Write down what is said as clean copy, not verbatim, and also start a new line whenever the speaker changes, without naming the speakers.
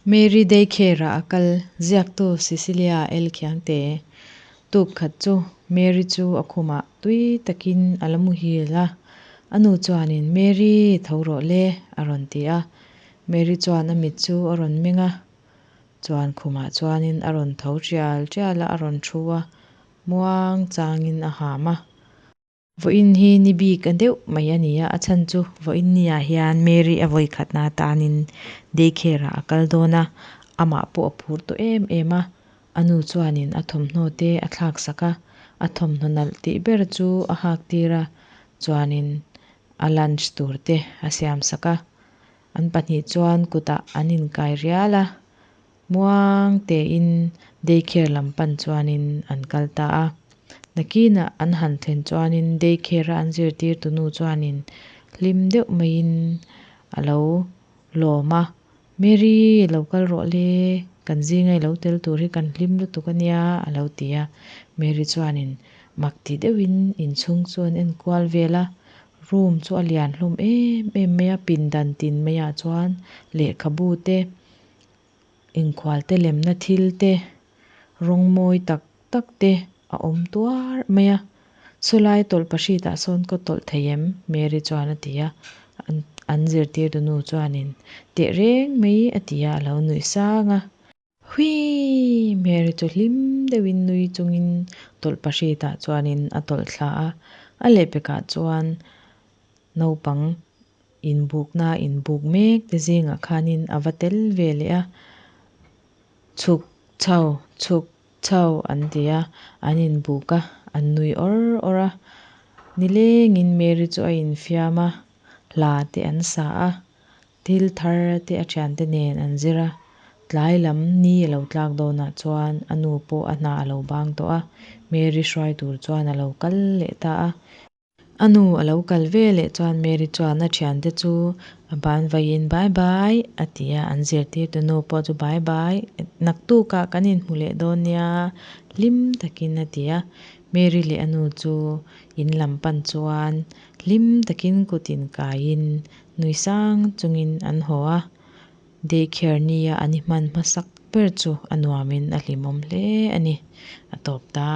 Mary Daycare-a a kal, Ziaktu Cecilia L. Khiangte. Tuk khat chu Mary chu a khumah tui takin a la muhil a. A nu chuanin, Mary, tho rawh le, a rawn ti a. Mary chuan a mit chu a rawn meng a, chuan khumah chuanin a rawn tho tial tial a, a rawn thu a, muang changin a ham a. Vawiin hi ni bik a deuh mai a ni a, a chhan chu vawiin ni ah hian Mary a vawi khatna atanin day care ah a kal dawn a, amah pawh a phur tawh em em a, a nu chuanin a thawmhnaw te a thlak sak a, a thawmhnaw nalh tih ber chu a hak tir a, chuanin a lunch tur te a siam sak a, an pahnih chuan kutah an inkai rial a. Muang tein day care lam pan chuanin an kal ta a. Nakinah an han thlen chuanin day care a an zirtirtu nu chuanin hlim deuh maiin a lo lawm a, Mary lo kal rawh le, kan zinga i lo tel tur hi kan hlim lutuk a nia a lo ti a. Mary chuanin mak ti deuhin inchhung chu an enkual vel a, room chu a lian hlawm em em mai a, pindan tin maiah chuan lehkhabu te, Inkhualte lemna thil te, rawng mawi tak tak te a awm tuar mai a. Sawlai tawlhpahrit ah sawn ka tawlh thei em? Mary chuan a ti a. An zirtirtu nu chuanin tehreng mai a ti a, a lo nuih sang a. Huii! Mary chu hlim deuhin nui chungin tawlhpahrit ah chuanin a tawlh thla a. A lehpekah chuan naupang inbukna inbuk mek te zingah khanin a va tel ve leh a, chhuk chho chhuk chho an ti a, an inbuk a, an nui awr awr a, nilengin Mary chu a infiam a, hla te an sa a, thil thar te a thiante nen an zir a, tlai lam ni a lo tlak dawnah chuan a nu pawh a hna a lo bang tawh a, Mary hruai tur chuan a lo kal leh ta a. A nu a lo kal ve leh chuan Mary chuan a thiante chu a ban vaiin Bye bye a ti a, an zirtirtu nu pawh chu Bye bye, naktukah kan inhmu leh dawn nia hlim takin a ti a. Mary leh a nu chu in lam pan chuan hlim takin kut inkaiin nui sang chungin an haw a. Daycare nia an i hman hmasak ber chu a nuamin a hlimawm hle a ni, a tawp ta.